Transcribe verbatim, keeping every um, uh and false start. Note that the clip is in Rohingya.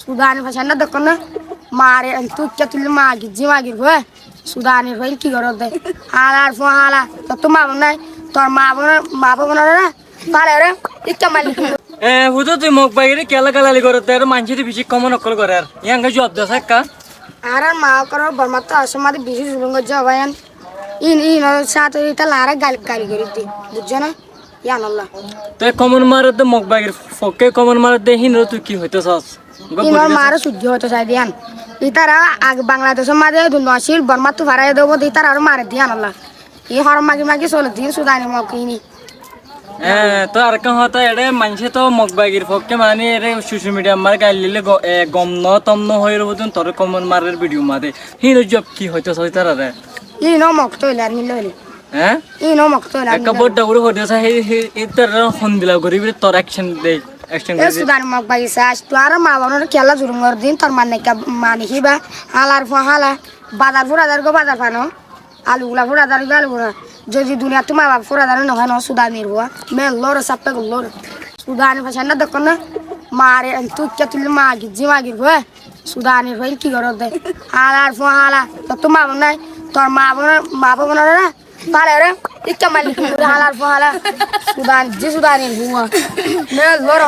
Sudanir faiccán dókkon na, mare en tuikká tuillé magijjí magir goi. Sudanir faiccán ki goródde? Hálar fua hála, tottú mabaf nái, tor mabaf, mabaf nái, fále re, ikká mali. E, hudu tui Mog bagire kiyólla galali goródde, ere maincé de bicí komon ókkol gorér. Yían ge juab de ekká. Añárar ma ókkol Bormáttu asé made bicí zulum goijjé bái yían. Ín, ín or sáte ítalla añáre gal-, gali gorí de, buijjó né? Yíanolla. Te komon maredde Mog bagir fokke komon maredde hínore tui ki hoitó sas? Hínor mare sujjó hoitó sai de yían. Ítara age Bangladecór maze edún no accíl, Bormáttu farai de óbo de ítara aró mare de yíanolla. Í horom magi magi sole de Sudani Mog íni. E, to arekkán hotá, ere maincé to Mog bagir fokke mani ere social media mare gail dile go-, e, gom no tom no hoiyóre hudún tore komon marer video maze. Hínor juab ki hoitó sas ítarare? Íno Mog to ilar nilóile. Hé? Íno Mog to ilar nilóile. Ekka bodda gori hodi asa, hé, hé, ítarare hondilla gori bile tor action de, action e gori de. Sudani Mog bagi sas, tuáñra ma babanore kiyólla zulum gor din, tor mane ekka mane híba, hálar fua hála, bazar fura dar go bazar fano, alu gula fura dar go alu gula. Zodi duniyattu ma baba fura dar no fano, Sudanir fua, me lore sappe go lore. Sudanir faiccán dókkon na, mare en tuikká tuillé magijjí magir goi. Sudanir faiccán ki goródde? Hálar fua hála, tottú mabaf nái, tor mabaf, mabaf nái, fále re, ikká mali, hálar fua hála. Sudan, ji Sudanir fua. Me lore.